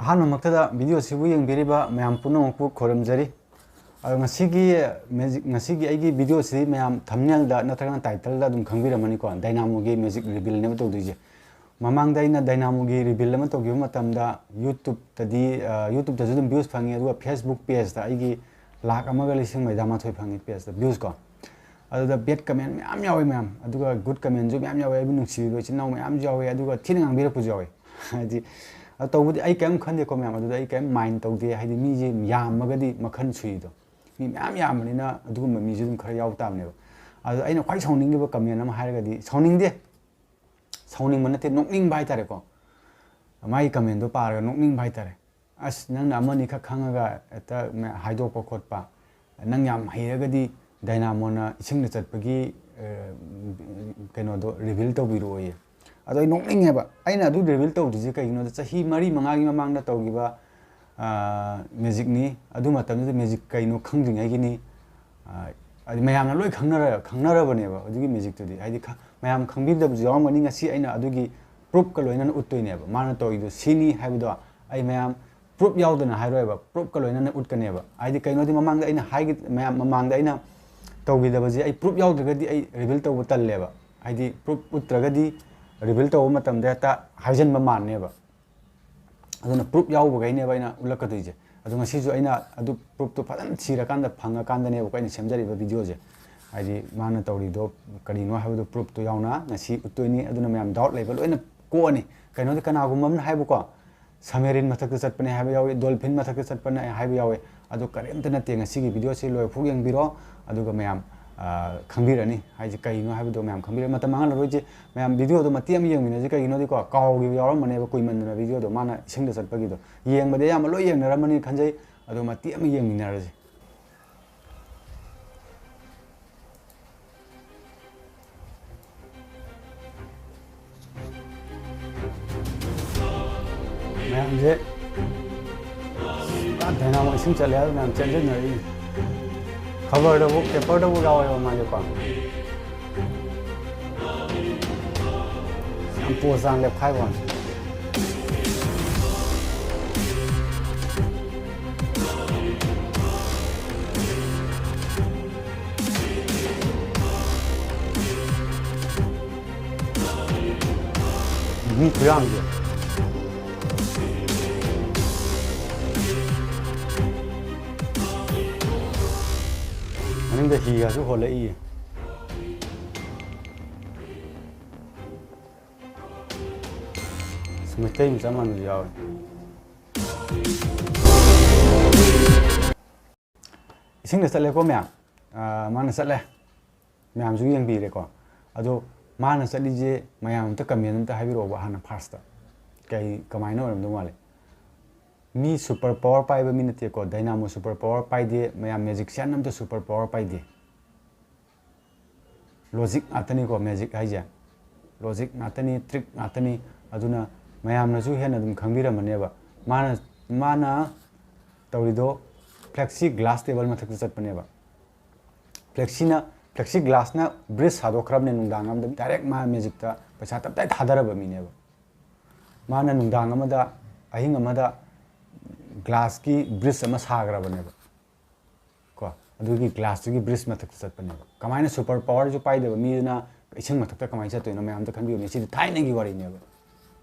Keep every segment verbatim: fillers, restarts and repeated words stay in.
ꯑꯍꯥꯟꯕꯃꯛꯇꯗ video ꯁꯤꯕꯨ ꯌꯦꯡꯕꯤꯔꯤꯕ ꯃꯌꯥꯝ ꯄꯨꯝꯅꯃꯛꯄꯨ ꯈꯨꯔꯨꯝꯖꯔꯤ꯫ ꯑꯗꯣ ꯉꯁꯤꯒꯤ ꯃꯦꯖꯤꯛ, ꯉꯁꯤꯒꯤ ꯑꯩꯒꯤ video ꯁꯤ ꯃꯌꯥꯝ thumbnail ꯗ ꯅꯠꯇ꯭ꯔꯒꯅ title ꯗ ꯑꯗꯨꯝ ꯈꯪꯕꯤꯔꯝꯃꯅꯤꯀꯣ, Dynamo ꯒꯤ magic reveal ꯅꯦꯕ ꯇꯧꯗꯣꯏꯁꯦ꯫ ꯃꯃꯥꯡꯗ ꯑꯩꯅ Dynamo ꯒꯤ reveal ꯑꯃ ꯇꯧꯈꯤꯕ ꯃꯇꯝꯗ YouTube ꯇꯗꯤ, ꯑ, YouTube ꯇꯁꯨ ꯑꯗꯨꯝ views ꯐꯪꯉꯤ, ꯑꯗꯨꯒ Facebook page ꯇ ꯑꯩꯒꯤ ꯂꯥꯈ ꯑꯃꯒ ꯂꯤꯁꯤꯡ ꯃꯔꯤꯐꯨ ꯃꯥꯊꯣꯏ ꯐꯪꯉꯤ page ꯇ views ꯀꯣ꯫ ꯑꯗꯨꯗ bad comment ꯃꯌꯥꯝ ꯌꯥꯎꯋꯤ ꯃꯌꯥꯝ, ꯑꯗꯨꯒ good comment ꯁꯨ ꯃꯌꯥꯝ ꯌꯥꯎꯋꯤ, ꯑꯩꯕꯨ ꯅꯨꯡꯁꯤꯕꯤꯕ ꯏꯆꯤꯟ ꯏꯅꯥꯎ ꯃꯌꯥꯝꯁꯨ ꯌꯥꯎꯋꯤ, ꯑꯗꯨꯒ ꯊꯤꯅ ꯉꯥꯡꯕꯤꯔꯛꯄꯁꯨ ꯌꯥꯎꯋꯤ꯫ ꯍꯥꯏꯗꯤ, ꯑꯗꯨ ꯇꯧꯕꯗꯤ ꯑꯩ ꯀꯔꯤꯝ ꯈꯟꯗꯦꯀꯣ ꯃꯌꯥꯝ, ꯑꯗꯨꯗ ꯑꯩ ꯀꯔꯤꯝ mind ꯇꯧꯗꯦ꯫ ꯍꯥꯏꯗꯤ, ꯃꯤꯁꯦ ꯌꯥꯝꯃꯒꯗꯤ ꯃꯈꯜ ꯁꯨꯏꯗꯣ, ꯃꯤ ꯃꯌꯥꯝ ꯌꯥꯝꯕꯅꯤꯅ ꯑꯗꯨꯒꯨꯝꯕ ꯃꯤꯁꯨ ꯑꯗꯨꯝ ꯈꯔ ꯌꯥꯎ ꯇꯥꯕꯅꯦꯕ꯫ ꯑꯗꯣ ꯑꯩꯅ ꯈ꯭ꯋꯥꯏ ꯁꯥꯎꯅꯤꯡꯈꯤꯕ comment ꯑꯃ ꯍꯥꯏꯔꯒꯗꯤ, ꯁꯥꯎꯅꯤꯡꯗꯦ, ꯁꯥꯎꯅꯤꯡꯕ ꯅꯠꯇꯦ, ꯅꯣꯛꯅꯤꯡꯕ ꯍꯥꯏꯇꯥꯔꯦꯀꯣ꯫ ꯃꯥꯒꯤ comment ꯗꯣ ꯄꯥꯔꯒ ꯅꯣꯛꯅꯤꯡꯕ ꯍꯥꯏꯇꯥꯔꯦ꯫ "ꯑꯁ, ꯅꯪꯅ ꯑꯃꯅꯤꯈꯛ ꯈꯪꯉꯒ ꯍꯦꯛꯇ ꯃ-, ꯍꯥꯏꯗꯣꯛꯄ ꯈꯣꯠꯄ, ꯅꯪ ꯌꯥꯝ ꯍꯩꯔꯒꯗꯤ Dynamo ꯅ ꯏꯁꯤꯡꯗ ꯆꯠꯄꯒꯤ, ꯑ, ꯀꯩꯅꯣꯗꯣ reveal ꯇꯧꯕꯤꯔꯛꯑꯣꯌꯦ"꯫ ꯑꯗꯣ ꯑꯩ ꯅꯣꯛꯅꯤꯡꯉꯦꯕ꯫ ꯑꯩꯅ ꯑꯗꯨ reveal ꯇꯧꯗ꯭ꯔꯤꯁꯦ ꯀꯩꯒꯤꯅꯣꯗ, ꯆꯍꯤ ꯃꯔꯤ ꯃꯉꯥꯒꯤ ꯃꯃꯥꯡꯗ ꯇꯧꯈꯤꯕ, ꯑ, magic ꯅꯤ꯫ ꯑꯗꯨ ꯃꯇꯝꯗꯨꯗ magic ꯀꯩꯅꯣ ꯈꯪꯗ꯭ꯔꯤꯉꯩꯒꯤꯅꯤ꯫ ꯑ, ꯍꯥꯏꯗꯤ, ꯃꯌꯥꯝꯅ ꯂꯣꯏ ꯈꯪꯅꯔ-, ꯈꯪꯅꯔꯕꯅꯦꯕ ꯑꯗꯨꯒꯤ magic ꯇꯨꯗꯤ꯫ ꯍꯥꯏꯗꯤ, ꯈ-, ꯃꯌꯥꯝ ꯈꯪꯕꯤꯗꯕꯁꯨ ꯌꯥꯎꯔꯝꯒꯅꯤ꯫ ꯉꯁꯤ ꯑꯩꯅ ꯑꯗꯨꯒꯤ proof ꯀ ꯂꯣꯏꯅꯅ ꯎꯠꯇꯣꯏꯅꯦꯕ꯫ ꯃꯥꯅ ꯇꯧꯔꯤꯗꯣ ꯁꯤꯅꯤ ꯍꯥꯏꯕꯗꯣ ꯑꯩ ꯃꯌꯥꯝ proof ꯌꯥꯎꯗꯅ ꯍꯥꯏꯔꯣꯏꯕ, proof ꯀ ꯂꯣꯏꯅꯅ ꯎꯠꯀꯅꯦꯕ꯫ ꯍꯥꯏꯗꯤ, ꯀꯩꯅꯣꯗꯤ ꯃꯃꯥꯡꯗ ꯑꯩꯅ ꯍꯥꯏꯒꯤ-, ꯃꯌꯥꯝ ꯃꯃꯥꯡꯗ ꯑꯩꯅ ꯇꯧꯈꯤꯗꯕꯁꯦ ꯑꯩ proof ꯌꯥꯎꯗ꯭ꯔꯒꯗꯤ ꯑꯩ reveal ꯇꯧꯕ ꯇꯜꯂꯦꯕ꯫ ꯍꯥꯏꯗꯤ, proof ꯎꯠꯇ꯭ꯔꯒꯗꯤ reveal ꯇꯧꯕ ꯃꯇꯝꯗ ꯍꯦꯛꯇ ꯍꯥꯏꯖꯟꯕ ꯃꯥꯟꯅꯦꯕ꯫ ꯑꯗꯨꯅ proof ꯌꯥꯎꯕꯈꯩꯅꯦꯕ ꯑꯩꯅ ꯎꯠꯂꯛꯀꯗꯣꯏꯁꯦ꯫ ꯑꯗꯣ ꯉꯁꯤꯁꯨ ꯑꯩꯅ ꯑꯗꯨ proof ꯇꯣ ꯐꯖꯅ ꯊꯤꯔꯀꯥꯟꯗ, ꯐꯪꯉꯀꯥꯟꯗꯅꯦꯕꯀꯣ ꯑꯩꯅ ꯁꯦꯝꯖꯔꯤꯕ video ꯁꯦ꯫ ꯍꯥꯏꯗꯤ, ꯃꯥꯅ ꯇꯧꯔꯤꯗꯣ ꯀꯔꯤꯅꯣ ꯍꯥꯏꯕꯗꯣ proof ꯇꯣ ꯌꯥꯎꯅ ꯉꯁꯤ ꯎꯠꯇꯣꯏꯅꯤ꯫ ꯑꯗꯨꯅ ꯃꯌꯥꯝ doubt ꯂꯩꯕ ꯂꯣꯏꯅ ꯀꯣꯛꯑꯅꯤ꯫ ꯀꯩꯅꯣꯗꯤ, ꯀꯅꯥꯒꯨꯝꯕ ꯑꯃꯅ ꯍꯥꯏꯕꯀꯣ, submarine ꯃꯊꯛꯇ ꯆꯠꯄꯅꯦ ꯍꯥꯏꯕ ꯌꯥꯎꯏ, dolphin ꯃꯊꯛꯇ ꯆꯠꯄꯅꯦ ꯍꯥꯏꯕ ꯌꯥꯎꯏ꯫ ꯑꯗꯣ ꯀꯔꯤꯝꯇ ꯅꯠꯇꯦ꯫ ꯉꯁꯤꯒꯤ video ꯁꯤ ꯂꯣꯏꯐꯥꯎ ꯌꯦꯡꯕꯤꯔꯣ, ꯑꯗꯨꯒ ꯃꯌꯥꯝ, ꯑ, ꯈꯪꯕꯤꯔꯅꯤ꯫ ꯍꯥꯏꯁꯦ ꯀꯩꯅꯣ ꯍꯥꯏꯕꯗꯣ ꯃꯌꯥꯝ ꯈꯪꯕꯤꯔꯅꯤ꯫ ꯃꯇꯝ ꯃꯥꯡꯍꯜꯂꯔꯣꯏꯁꯦ꯫ ꯃꯌꯥꯝ video ꯗꯣ ꯃꯇꯦꯛ ꯑꯃ ꯌꯦꯡꯃꯤꯟꯅꯁꯤ꯫ ꯀꯩꯒꯤꯅꯣꯗꯤꯀꯣ, ꯀꯥꯎꯈꯤꯕ ꯌꯥꯎꯔꯝꯃꯅꯦꯕ, ꯀꯨꯏꯃꯟꯗꯅ video ꯗꯣ, ꯃꯥꯅ ꯏꯁꯤꯡꯗ ꯆꯠꯄꯒꯤꯗꯣ꯫ ꯌꯦꯡꯕꯗꯤ ꯑꯌꯥꯝꯕ ꯂꯣꯏ ꯌꯦꯡꯅꯔꯝꯃꯅꯤ ꯈꯟꯖꯩ꯫ ꯑꯗꯣ ꯃꯇꯦꯛ ꯑꯃ ꯌꯦꯡꯃꯤꯟꯅꯔꯁꯤ꯫ ꯃꯌꯥꯝꯁꯦ, ꯄꯨꯔꯥ Dynamo ꯏꯁꯤꯡ ꯆꯠꯂꯦ ꯍꯥꯏꯕ ꯃꯌꯥꯝ ꯆꯦꯟꯁꯤꯟꯅꯔꯤ꯫ Cover ꯗꯕꯨ, paper ꯗꯕꯨ ꯌꯥꯎꯋꯦꯕ ꯃꯥꯁꯦꯀꯣ꯫ ꯌꯥꯝ pose ꯇꯥꯅ ꯂꯦꯞꯈꯥꯏꯕ ꯋꯥꯅꯤ꯫ ꯃꯤ ꯈꯨꯌꯥꯝꯁꯦ꯫ ꯃꯅꯤꯡꯗ ꯍꯤꯒꯁꯨ ꯍꯣꯜꯂꯛꯏꯌꯦ꯫ ꯑꯁ, ꯃꯩꯇꯩ ꯃꯆꯥ ꯃꯥꯟꯕꯁꯨ ꯌꯥꯎꯋꯦ꯫ ꯏꯁꯤꯡꯗ ꯆꯠꯂꯦꯀꯣ ꯃꯌꯥꯝ꯫ ꯑꯥ, ꯃꯥꯅ ꯆꯠꯂꯦ꯫ ꯃꯌꯥꯝꯁꯨ ꯌꯦꯡꯕꯤꯔꯦꯀꯣ꯫ ꯑꯗꯣ ꯃꯥꯅ ꯆꯠꯂꯤꯁꯦ ꯃꯌꯥꯝ ꯑꯝꯇ comment ꯑꯝꯇ ꯍꯥꯏꯕꯤꯔꯛꯑꯣꯕ ꯍꯥꯟꯅ first꯫ ꯀꯩ, ꯀꯃꯥꯏꯅ ꯑꯣꯏꯔꯝꯗꯧ ꯃꯥꯜꯂꯤ? ꯃꯤ super power ꯄꯥꯏꯕ ꯃꯤ ꯅꯠꯇꯦꯀꯣ꯫ Dynamo super power ꯄꯥꯏꯗꯦ꯫ ꯃꯌꯥꯝ magician ꯑꯝꯇ super power ꯄꯥꯏꯗꯦ꯫ Logic ꯉꯥꯛꯇꯅꯤꯀꯣ magic ꯍꯥꯏꯁꯦ꯫ Logic ꯉꯥꯛꯇꯅꯤ, trick ꯉꯥꯛꯇꯅꯤ꯫ ꯑꯗꯨꯅ ꯃꯌꯥꯝꯅꯁꯨ ꯍꯦꯟꯅ ꯑꯗꯨꯝ ꯈꯪꯕꯤꯔꯝꯃꯅꯦꯕ꯫ ꯃꯥꯅ, ꯃꯥꯅ ꯇꯧꯔꯤꯗꯣ plexiglass table ꯃꯊꯛꯇ ꯆꯠꯄꯅꯦꯕ꯫ Plexi-ꯅ, plexiglass-ꯅ bridge ꯁꯥꯗꯣꯛꯈ꯭ꯔꯕꯅꯦ ꯅꯨꯡꯗꯥꯡ ꯑꯃꯗ꯫ Direct ꯃꯥ magicꯇ ꯄꯩꯁꯥ ꯇꯞꯇꯥꯏ ꯊꯥꯗꯔꯕ ꯃꯤꯅꯦꯕ꯫ ꯃꯥꯅ ꯅꯨꯡꯗꯥꯡ ꯑꯃꯗ, ꯑꯍꯤꯡ ꯑꯃꯗ glass-ꯀꯤ bridge ꯑꯃ ꯁꯥꯈ꯭ꯔꯕꯅꯦꯕ꯫ ꯀꯣ, ꯑꯗꯨꯒꯤ glass-ꯇꯨꯒꯤ bridge ꯃꯊꯛꯇ ꯆꯠꯄꯅꯦꯕ꯫ ꯀꯃꯥꯏꯅ super power-ꯁꯨ ꯄꯥꯏꯗꯕ ꯃꯤꯗꯨꯅ ꯏꯁꯤꯡ ꯃꯊꯛꯇ ꯀꯃꯥꯏꯅ ꯆꯠꯇꯣꯏꯅꯣ? ꯃꯌꯥꯝ ꯑꯝꯇ ꯈꯟꯕꯤꯌꯨꯅꯦ꯫ ꯁꯤꯗꯤ ꯊꯥꯏꯅꯒꯤ ꯋꯥꯔꯤꯅꯦꯕ꯫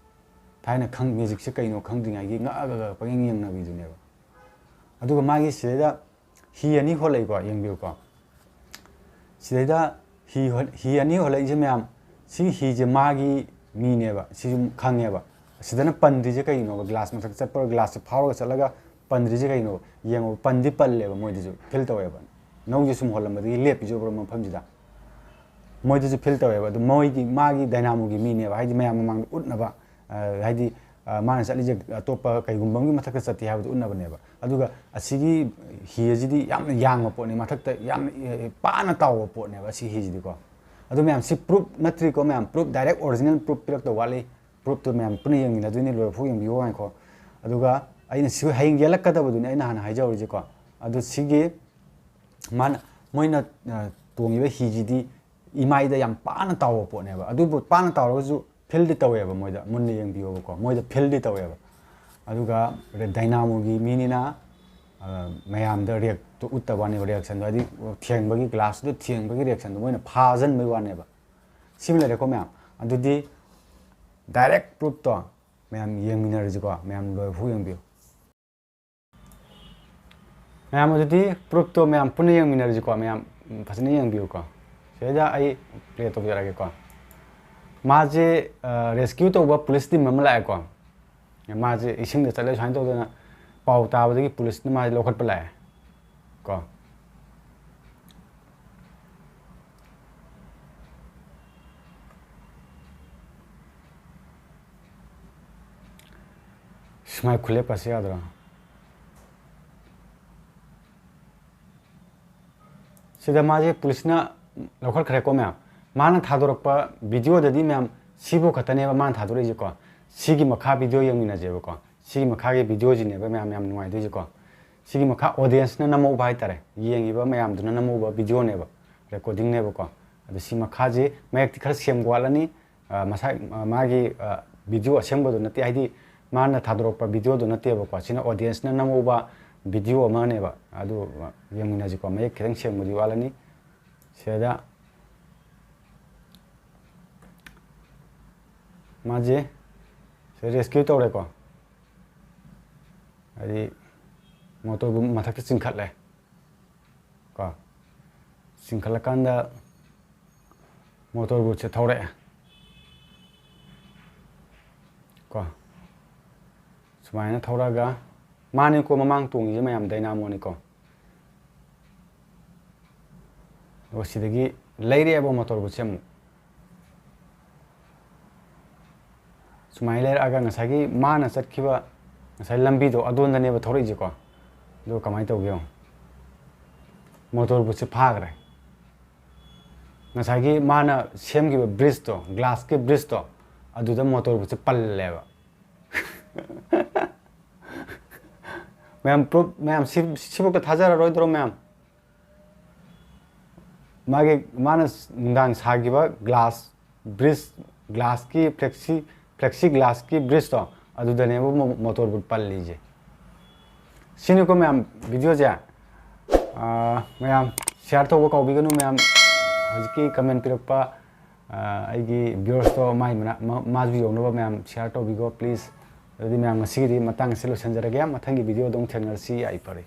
ꯊꯥꯏꯅ ꯈꯪ-, magic-ꯁꯦ ꯀꯩꯅꯣ ꯈꯪꯗ꯭ꯔꯤꯉꯩꯒꯤ ꯉꯛꯑꯒ ꯄꯪꯌꯦꯡ ꯌꯦꯡꯅꯕꯤꯗꯨꯅꯦꯕ꯫ ꯑꯗꯨꯒ ꯃꯥꯒꯤ ꯁꯤꯗꯩꯗ ꯍꯤ ꯑꯅꯤ ꯍꯣꯜꯂꯛꯏꯀꯣ, ꯌꯦꯡꯕꯤꯌꯨꯀꯣ꯫ ꯁꯤꯗꯩꯗ ꯍꯤ ꯍꯣ-, ꯍꯤ ꯑꯅꯤ ꯍꯣꯜꯂꯛꯏꯁꯦ ꯃꯌꯥꯝ, ꯁꯤ ꯍꯤꯁꯦ ꯃꯥꯒꯤ ꯃꯤꯅꯦꯕ, ꯁꯤꯁꯨ ꯈꯪꯉꯦꯕ꯫ ꯁꯤꯗꯅ ꯄꯟꯗ꯭ꯔꯤꯁꯦ ꯀꯩꯒꯤꯅꯣꯕ? Glass ꯃꯊꯛꯇ ꯆꯠꯄ, glass-ꯁꯦ ꯐꯥꯎꯔꯒ ꯆꯠꯂꯒ ꯄꯟꯗ꯭ꯔꯤꯁꯦ ꯀꯩꯅꯣꯕ? ꯌꯦꯡꯉꯣ, ꯄꯟꯗꯤ ꯄꯜꯂꯦꯕ ꯃꯣꯏꯗꯁꯨ, feel ꯇꯧꯋꯦꯕ꯫ ꯅꯧꯁꯦ ꯁꯨꯝ ꯍꯣꯜꯂꯝꯕꯗꯒꯤ ꯂꯦꯞꯄꯤꯁꯦ ꯎꯕ꯭ꯔꯥ ꯃꯐꯝꯁꯤꯗ? ꯃꯣꯏꯗꯁꯨ feel ꯇꯧꯋꯦꯕ꯫ ꯑꯗꯨ ꯃꯣꯏꯒꯤ, ꯃꯥꯒꯤ Dynamo-ꯒꯤ ꯃꯤꯅꯦꯕ, ꯍꯥꯏꯗꯤ ꯃꯌꯥꯝ ꯃꯃꯥꯡꯗ ꯎꯠꯅꯕ, ꯑ, ꯍꯥꯏꯗꯤ, ꯑ, ꯃꯥꯅ ꯆꯠꯂꯤꯁꯦ ꯑꯇꯣꯞꯄ ꯀꯩꯒꯨꯝꯕ ꯑꯃꯒꯤ ꯃꯊꯛꯇ ꯆꯠꯇꯦ ꯍꯥꯏꯕꯗꯨ ꯎꯠꯅꯕꯅꯦꯕ꯫ ꯑꯗꯨꯒ ꯑꯁꯤꯒꯤ ꯍꯤ ꯑꯁꯤꯗꯤ ꯌꯥꯝꯅ ꯌꯥꯡꯕ ꯄꯣꯠꯅꯤ, ꯃꯊꯛꯇ ꯌꯥꯝꯅ, ꯑꯦ, ꯄꯥꯅ ꯇꯥꯎꯕ ꯄꯣꯠꯅꯦꯕ ꯑꯁꯤ ꯍꯤꯁꯤꯗꯤꯀꯣ꯫ ꯑꯗꯨ ꯃꯌꯥꯝ ꯁꯤ proof ꯅꯠꯇ꯭ꯔꯤꯀꯣ ꯃꯌꯥꯝ, proof, direct original proof ꯄꯤꯔꯛꯇꯧ ꯋꯥꯠꯂꯤ꯫ Proof-ꯇꯨ ꯃꯌꯥꯝ ꯄꯨꯟꯅ ꯌꯦꯡꯃꯤꯟꯅꯗꯣꯏꯅꯤ, ꯂꯣꯏꯕ ꯐꯥꯎ ꯌꯦꯡꯕꯤꯌꯣ ꯉꯥꯏꯈꯣ꯫ ꯑꯗꯨꯒ ꯑꯩꯅ ꯁꯤ ꯍꯌꯦꯡ ꯌꯦꯜꯂꯛꯀꯗꯕꯗꯨꯅꯤ ꯑꯩꯅ ꯍꯥꯟꯅ ꯍꯥꯏꯖꯍꯧꯔꯤꯁꯦꯀꯣ꯫ ꯑꯗꯨ ꯁꯤꯒꯤ ꯃꯥꯅ, ꯃꯣꯏꯅ, ꯑ, ꯇꯣꯡꯉꯤꯕ ꯍꯤꯁꯤꯗꯤ ꯏꯃꯥꯏꯗ ꯌꯥꯝ ꯄꯥꯅ ꯇꯥꯎꯕ ꯄꯣꯠꯅꯦꯕ꯫ ꯑꯗꯨꯕꯨ ꯄꯥꯅ ꯇꯥꯎꯔꯒꯁꯨ feel-ꯗꯤ ꯇꯧꯋꯦꯕ ꯃꯣꯏꯗ, ꯃꯨꯟꯅ ꯌꯦꯡꯕꯤꯌꯣꯕꯀꯣ, ꯃꯣꯏꯗ feel-ꯗꯤ ꯇꯧꯋꯦꯕ꯫ ꯑꯗꯨꯒ Dynamo-ꯒꯤ ꯃꯤꯅꯤꯅ, ꯑ, ꯃꯌꯥꯝꯗ react-ꯇꯣ ꯎꯠꯇꯕ ꯋꯥꯅꯦꯕ, reaction-ꯗꯣ, ꯍꯥꯏꯗꯤ ꯊꯦꯡꯕꯒꯤ, glass-ꯇꯨꯗ ꯊꯦꯡꯕꯒꯤ reaction-ꯗꯣ ꯃꯣꯏꯅ ꯐꯥꯖꯟꯕꯒꯤ ꯋꯥꯅꯦꯕ꯫ ꯁꯤꯃ ꯂꯩꯔꯦꯀꯣ ꯃꯌꯥꯝ꯫ ꯑꯗꯨꯗꯤ ꯗꯥꯏꯔꯦꯛ ꯄ꯭ꯔꯨꯐꯇꯣ ꯃꯌꯥꯝ ꯌꯦꯡꯃꯤꯟꯅꯔꯁꯤꯀꯣ꯫ ꯃꯌꯥꯝ ꯂꯣꯏꯐꯥꯎ ꯌꯦꯡꯕꯤꯌꯨ꯫ ꯃꯌꯥꯝ ꯑꯗꯨꯗꯤ ꯄ꯭ꯔꯨꯐꯇꯣ ꯃꯌꯥꯝ ꯄꯨꯟꯅ ꯌꯦꯡꯃꯤꯟꯅꯔꯁꯤꯀꯣ꯫ ꯃꯌꯥꯝ ꯐꯖꯅ ꯌꯦꯡꯕꯤꯌꯨꯀꯣ꯫ ꯁꯤꯗ ꯑꯩ ꯄ꯭ꯂꯦ ꯇꯧꯖꯔꯛꯑꯒꯦꯀꯣ꯫ ꯃꯥꯁꯦ ꯔꯦꯁꯀ꯭ꯌꯨ ꯇꯧꯕ ꯄꯨꯂꯤꯁ ꯇꯤꯝ ꯑꯃ ꯂꯥꯛꯑꯦꯀꯣ꯫ ꯃꯥꯁꯦ ꯏꯁꯤꯡꯗ ꯆꯠꯂꯦ ꯁꯨꯃꯥꯏꯅ ꯇꯧꯗꯅ ꯄꯥꯎ ꯇꯥꯕꯗꯒꯤ ꯄꯨꯂꯤꯁꯅ ꯃꯥꯁꯦ ꯂꯧꯈꯠꯄ ꯂꯥꯛꯑꯦ ꯀꯣ꯫ ꯁꯨꯃꯥꯏ ꯈꯨꯂꯦꯞꯀꯁꯦ ꯌꯥꯗ꯭ꯔꯣ? ꯁꯤꯗ ꯃꯥꯁꯦ ꯄꯨꯂꯤꯁꯅ ꯂꯧꯈꯠꯈ꯭ꯔꯦꯀꯣ ꯃꯌꯥꯝ꯫ ꯃꯥꯅ ꯊꯥꯗꯣꯔꯛꯄ ꯚꯤꯗꯤꯑꯣꯗꯗꯤ ꯃꯌꯥꯝ ꯁꯤꯕꯨ ꯈꯛꯇꯅꯦꯕ ꯃꯥꯅ ꯊꯥꯗꯣꯔꯛꯏꯁꯦꯀꯣ꯫ ꯁꯤꯒꯤ ꯃꯈꯥ ꯚꯤꯗꯤꯑꯣ ꯌꯦꯡꯃꯤꯟꯅꯁꯦꯕꯀꯣ꯫ ꯁꯤꯒꯤ ꯃꯈꯥꯒꯤ ꯚꯤꯗꯤꯑꯣꯁꯤꯅꯦꯕ ꯃꯌꯥꯝ ꯌꯥꯝ ꯅꯨꯡꯉꯥꯏꯗꯣꯏꯁꯦꯀꯣ꯫ ꯁꯤꯒꯤ ꯃꯈꯥ ꯑꯣꯗꯤꯌꯦꯟꯁꯅ ꯅꯝꯍꯧꯕ ꯍꯥꯏꯇꯥꯔꯦ, ꯌꯦꯡꯉꯤꯕ ꯃꯌꯥꯝꯗꯨꯅ ꯅꯝꯍꯧꯕ ꯚꯤꯗꯤꯑꯣꯅꯦꯕ, ꯔꯦꯀꯣꯔꯗꯤꯡꯅꯦꯕꯀꯣ꯫ ꯑꯗꯣ ꯁꯤ ꯃꯈꯥꯁꯤ ꯃꯌꯦꯛꯇꯤ ꯈꯔ ꯁꯦꯝꯕ ꯋꯥꯠꯂꯅꯤ꯫ ꯑ, ꯃꯁꯥ, ꯑ, ꯃꯥꯒꯤ, ꯑ, ꯚꯤꯗꯤꯑꯣ ꯑꯁꯦꯡꯕꯗꯣ ꯅꯠꯇꯦ, ꯍꯥꯏꯗꯤ ꯃꯥꯅ ꯊꯥꯗꯣꯔꯛꯄ ꯚꯤꯗꯤꯑꯣꯗꯣ ꯅꯠꯇꯦꯕꯀꯣ꯫ ꯁꯤꯅ ꯑꯣꯗꯤꯌꯦꯟꯁꯅ ꯅꯝꯍꯧꯕ ꯚꯤꯗꯤꯑꯣ ꯑꯃꯅꯦꯕ꯫ ꯑꯗꯨ, ꯑ, ꯌꯦꯡꯃꯤꯟꯅꯁꯤꯀꯣ꯫ ꯃꯌꯦꯛ ꯈꯤꯇꯪ ꯁꯦꯡꯕꯗꯤ ꯋꯥꯠꯂꯅꯤ꯫ ꯁꯤꯗ ꯃꯥꯁꯦ ꯁꯤꯗ ꯔꯦꯁꯀ꯭ꯌꯨ ꯇꯧꯔꯦꯀꯣ꯫ ꯍꯥꯏꯗꯤ ꯃꯣꯇꯣꯔ ꯕꯣꯠ ꯃꯊꯛꯇ ꯆꯤꯡꯈꯠꯂꯦ ꯀꯣ꯫ ꯆꯤꯡꯈꯠꯂꯀꯥꯟꯗ ꯃꯣꯇꯣꯔ ꯕꯣꯠꯁꯦ ꯊꯧꯔꯛꯑꯦ ꯀꯣ꯫ ꯁꯨꯃꯥꯏꯅ ꯊꯧꯔꯛꯑꯒ, ꯃꯥꯅꯤꯀꯣ ꯃꯃꯥꯡ ꯇꯣꯡꯉꯤꯁꯦ ꯃꯌꯥꯝ, ꯗꯥꯏꯅꯥꯃꯣꯅꯤꯀꯣ꯫ ꯑꯗꯨꯒ ꯁꯤꯗꯒꯤ ꯂꯩꯔꯛꯑꯦꯕ ꯃꯣꯇꯣꯔ ꯕꯣꯠꯁꯦ ꯑꯃꯨꯛ꯫ ꯁꯨꯃꯥꯏꯅ ꯂꯩꯔꯛꯑꯒ ꯉꯁꯥꯏꯒꯤ ꯃꯥꯅ ꯆꯠꯈꯤꯕ ꯉꯁꯥꯏ ꯂꯝꯕꯤꯗꯣ ꯑꯗꯣꯝꯗꯅꯦꯕ ꯊꯧꯔꯛꯏꯁꯦꯀꯣ꯫ ꯑꯗꯨꯒ ꯀꯃꯥꯏꯅ ꯇꯧꯒꯦ ꯌꯦꯡꯉꯣ꯫ ꯃꯣꯇꯣꯔ ꯕꯣꯠꯁꯦ ꯐꯥꯈ꯭ꯔꯦ꯫ ꯉꯁꯥꯏꯒꯤ ꯃꯥꯅ ꯁꯦꯝꯈꯤꯕ ꯕ꯭ꯔꯤꯖꯇꯣ, ꯒ꯭ꯂꯥꯁꯀꯤ ꯕ꯭ꯔꯤꯖꯇꯣ, ꯑꯗꯨꯗ ꯃꯣꯇꯣꯔ ꯕꯣꯠꯁꯦ ꯄꯜꯂꯦꯕ꯫ ꯃꯌꯥꯝ ꯄ꯭ꯔꯨꯞ, ꯃꯌꯥꯝ ꯁꯤ, ꯁꯤꯐꯥꯎꯗ ꯊꯥꯖꯔꯔꯣꯏꯗ꯭ꯔꯣ ꯃꯌꯥꯝ? ꯃꯥꯒꯤ, ꯃꯥꯅ ꯅꯨꯡꯗꯥꯡ ꯁꯥꯈꯤꯕ ꯒ꯭ꯂꯥꯁ ꯕ꯭ꯔꯤꯖ, ꯒ꯭ꯂꯥꯁꯀꯤ ꯐ꯭ꯂꯦꯛꯁꯤ, ꯐ꯭ꯂꯦꯛꯁꯤ ꯒ꯭ꯂꯥꯁꯀꯤ ꯕ꯭ꯔꯤꯖꯇꯣ, ꯑꯗꯨꯗꯅꯦꯕ ꯃꯣ-, ꯃꯣꯇꯣꯔ ꯕꯣꯠ ꯄꯜꯂꯤꯁꯦ꯫ ꯁꯤꯅꯤꯀꯣ ꯃꯌꯥꯝ ꯚꯤꯗꯤꯑꯣꯁꯦ꯫ ꯑꯥ, ꯃꯌꯥꯝ ꯁꯤꯌꯥꯔ ꯇꯧꯕ ꯀꯥꯎꯕꯤꯒꯅꯨ ꯃꯌꯥꯝ꯫ ꯍꯧꯖꯤꯛꯀꯤ ꯀꯃꯦꯟ ꯄꯤꯔꯛꯄ ꯑꯩꯒꯤ ꯚ꯭ꯌꯨꯋꯔꯁꯇꯣ ꯃꯥꯏ ꯃꯅꯥ ꯃꯥꯁꯨ ꯌꯧꯅꯕ ꯃꯌꯥꯝ ꯁꯤꯌꯥꯔ ꯇꯧꯕꯤꯈꯣ ꯄ꯭ꯂꯤꯖ꯫ ꯑꯗꯨꯗꯤ ꯃꯌꯥꯝ ꯉꯁꯤꯒꯤꯗꯤ ꯃꯇꯥꯡ ꯑꯁꯤ ꯂꯣꯏꯁꯤꯟꯖꯔꯒꯦ꯫ ꯃꯊꯪꯒꯤ ꯚꯤꯗꯤꯑꯣꯗ ꯑꯃꯨꯛ ꯊꯦꯡꯅꯔꯁꯤ꯫ ꯌꯥꯏꯐꯔꯦ꯫